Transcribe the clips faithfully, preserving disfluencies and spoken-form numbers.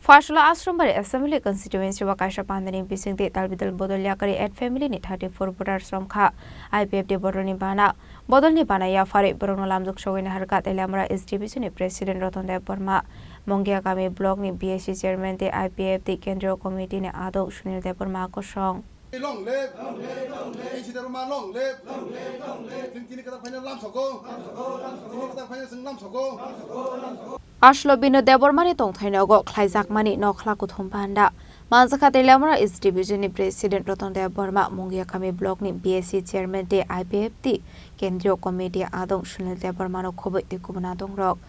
Pashla Asrambari Assembly Constituency o kaisa pandani bisingtwi dalbidal bodol yakarwi eight family ni thirty four voters romkha I P F T bodolni bana. Bodolni bana yapharwi borokno lamjak sogwi naharkha Teliamura East Division ni President Ratan Deb Barma, Mongia Kami Block ni B S C Chairman tei I P F T Kendriya Committee ni adong Sunil Deb Barma kosong. Long live! Long live, long live! Long live, long live! Long live, long live! Tini, tini kwtal final lamsogo. Tini kwtal final chwng lamsogo. Aslo bino Debbarmani tongthai nogo khlaijakmani nokhla kuthum panda. Manjakha Teliamura East Division ni President Ratan Deb Barma, Mongia Kami Block ni B S C Chairman tei I P F T Kendriya Committee adong Sunil Deb Barma no khoboi tei kubun adong rok.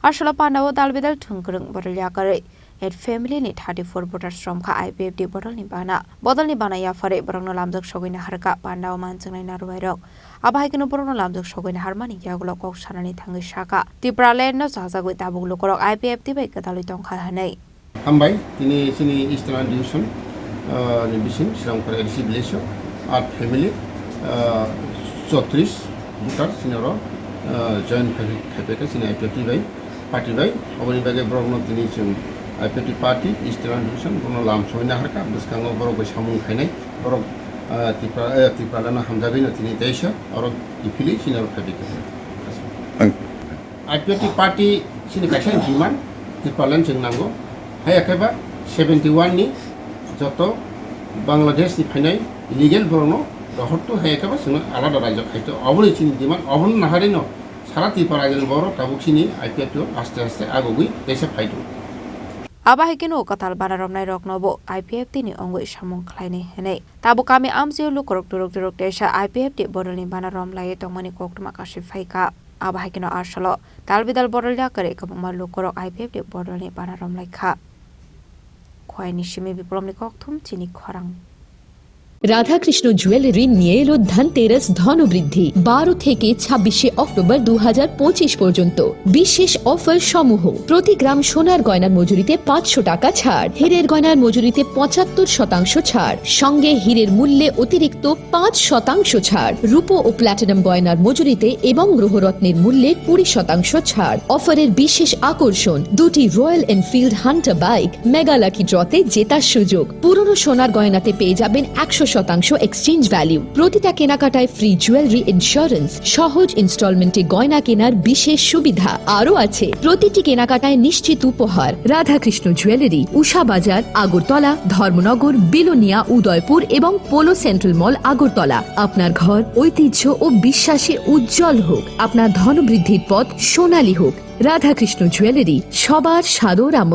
Aslo panda o dal bidal thwngkwrwng bodol yakarwi eight family ni thirty four voters romkha I P F T bodolni bana. Bodolni bana yapharwi borokno lamjak sogwi naharkha panda o manjaknai narwai rok. Abo hai kheno borokno lamjak sogwi naharmani yagulo kok sanani thangwi sakha, Tipraland no chajagwi tabuk lukurok I P F T bai kwtalwi tongkha hwnwi. Hambai, tini chini Eastern Division, ah, ni bising Srinagar A D C village o eight family, ah, chotris voter chini oro, ah, join khai, khaipaikha chini I P F T bai, party bai. Oboni bagwi borokno tini chwng I P F T party, Eastern Division, borokno lam sogwi naharkha, bwskango borok bai samung khainai, borok, ah, Tripura, eh, Tipraland no hamjagwino tini teisa oro kiphilwi chini oro khaipaikha. Ang- I P F T party chini kaisa demand Tipraland chwng nango. Hai khe ba seventy one ni joto Bangladesh ni phainai illegal borokno rohortu hai khe ba chwngno alada rajyo khaito. Oboni chini demand, obono naharino sara Tripura rajyoni borok tabuk chini I P F T o aste aste agogwi teisa phaidu. Abo hai kheno kwtal bana romnai rokno bo I P F T ni ongwi samung khlainai hwnwi tabuk kami amchio lukurok turuk turuk teisa I P F T bodolni bana romlaiwi tongmani koktwma kasui phaikha. Abo hai kheno asolo dal bidal bodol yakarwi kwbangma lukurok I P F T bodolni bana romlaikha. Khwai ni simi Biplobni kokthum chini khorang. Radhakrishna jewellery নিয়ে এলো ধনতেরাস ধনবৃদ্ধি। বারো থেকে ছাব্বিশে অক্টোবর দু হাজার পঁচিশ পর্যন্ত বিশেষ অফার সমূহ: প্রতি গ্রাম সোনার গয়নার মজুরিতে পাঁচশো টাকা ছাড়, হীরের গয়নার মজুরিতে পঁচাত্তর শতাংশ ছাড়, সঙ্গে হীরের মূল্যে অতিরিক্ত পাঁচ শতাংশ ছাড়, রূপো ও প্ল্যাটিনাম গয়নার মজুরিতে এবং গ্রহরত্নের মূল্যে কুড়ি শতাংশ ছাড়। অফারের বিশেষ আকর্ষণ, দুটি royal Enfield Hunter bike mega lucky ড্রতে জেতার সুযোগ। পুরনো সোনার গয়নাতে পেয়ে যাবেন একশো শতাংশ এক্সচেঞ্জ ভ্যালু। প্রতিটা কেনাকাটায় ফ্রি জুয়েলারি ইন্স্যুরেন্স, সহজ ইনস্টলমেন্টে গয়না কেনার বিশেষ সুবিধা। আরও আছে প্রতিটি কেনাকাটায় নিশ্চিত উপহার। রাধাকৃষ্ণ জুয়েলারি, উষা বাজার, আগরতলা, ধর্মনগর, বিলোনিয়া, উদয়পুর এবং পোলো সেন্ট্রাল মল, আগরতলা। আপনার ঘর ঐতিহ্য ও বিশ্বাসে উজ্জ্বল হোক, আপনার ধনবৃদ্ধির পথ সোনালী হোক। রাধাকৃষ্ণ জুয়েলারি, সবার সাদর আমন্ত্রণ।